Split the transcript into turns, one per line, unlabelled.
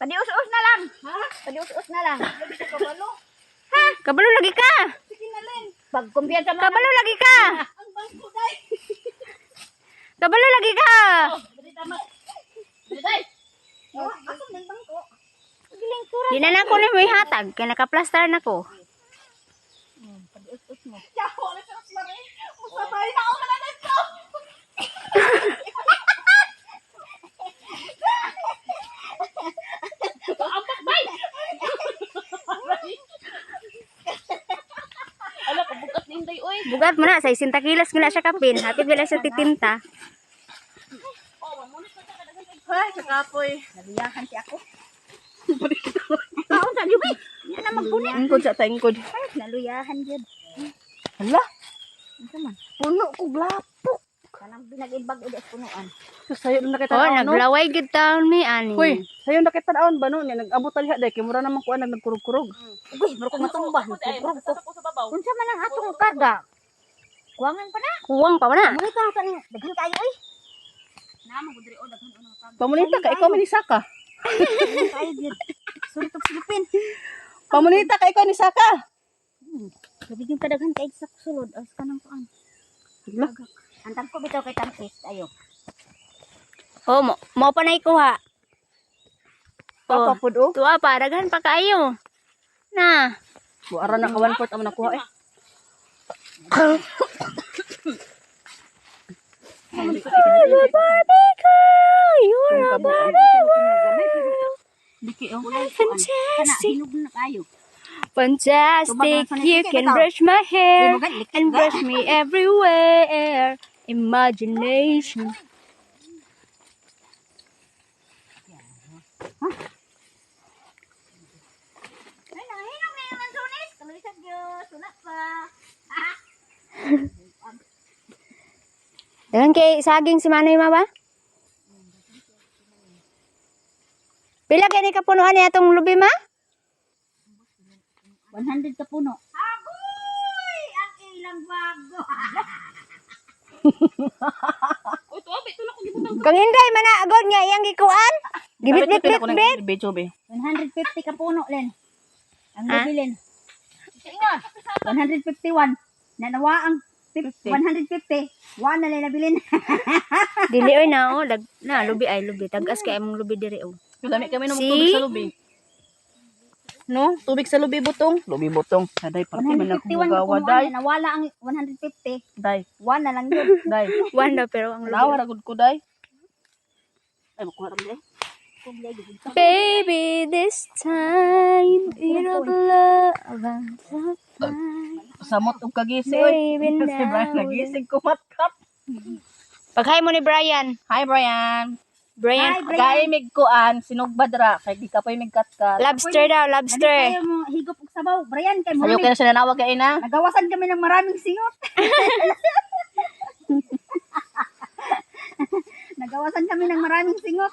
Padius-us na lang. Ha? Padius-us na lang.
Kabalo.
Kabalo lagi ka.
Sige na, Len.
Pag kumpiyansa mo.
Kabalo lagi ka.
Ang bangko, day.
Kabalo lagi ka.
Dali tama. Dali, day.
Oh, ako nang bangko. Giling tura.
Di na lang ko na may hatag kay nakaplastar na ko.
Padius-us mo.
Yaho na siya, Rosemary. Musabay na ako na dito. Ampak, bay! Ala, kabugat ni Inday, oy.
Bugat mo na sa 60 kilos ko na siya kapin. Hapit wala siya titinta.
Ay, kakapoy.
Naluyahan si ako. Kaon sa lubi. Yan na magpunit.
Ingkod sa ta, ingkod.
Ay, naluyahan jud.
Hala,
Unsa man?
puno ko glapok.
Kanang binag-ibag ulit sa punuan.
So, sayo na nakita
Oh,
no?
naglaway gid taon mi ani.
Hoy, sayo na kita naon ba no? Nya nag-abot taliha day kay mura naman kuan nagkurog-kurog.
Uy, mura ko matumba. Nagkurog ko. Unsa man ang atong karga? Kuwangan pa na.
Kuwang pa na.
Mga ka kaning daghan kayo oy. Namo gud diri o daghan ano karga.
Pamunita ka, ikaw man ni Saka.
Daghan kayo jud. Sultok silupin.
Pamunita ka, ikaw ni Saka.
Gabi yung kadaghan kay sa sulod as kanang kuan.
Hala.
Antang ko bitaw kay tangkis ayo.
Oh, mo, mo pa na ikuha.
Papa
Oh,
pud oh.
tuwa pa daghan pa kaayo. Na.
Buara na ka 1/4 ang nakuha eh.
I'm a Barbie girl. You're a Barbie world.
Diki oh.
Fantastic.
Hinog na kayo.
Fantastic. You can brush my hair and brush me everywhere. Imagination.
Ay, nangahinog na yung mansones. Kaloy sa Diyos. Wala pa.
Daghan kay saging si Manoy ma ba? Pila kay ni kapunuan niya atong lubi ma?
100 ka puno. Agoy! Ang ilang bago.
Kang hinday man na agod nga iyang gikuan. Gibit bit bit bit.
Video be.
150 ka puno, Len. Ang
Ha?
lubi, Len. 151. Nanawa ang 150. One na lang nabilin.
Dili oy na oh, lag, na lubi ay lubi. Tagas kay among lubi diri oh.
Lami kami ng
See?
tubig sa lubi. No, tubig sa lubi butong. Lubi butong. Aday parte man ako
151 ka
mugawa
punuan.
day.
Nawala ang 150.
Day,
One na lang yun.
day.
One na pero ang lubi.
Nawa ra gud ko day. Ay makuha ra day.
Baby, this time it'll be love and love.
Samot og kagisi oy.
Baby,
Si Brian
now.
nagising kumatkat.
Pag-hi mo ni Brian.
Hi Brian.
Brian,
Hi, Brian.
Kay mig kuan sinugbad ra kay di ka pa migkatkat.
lobster daw, lobster.
Dali kayo mo higop og sabaw. Brian, kay
Sayo
mo.
kay na siya nanawag kay ina.
Nagawasan kami ng maraming singot. Nagawasan kami ng maraming singot.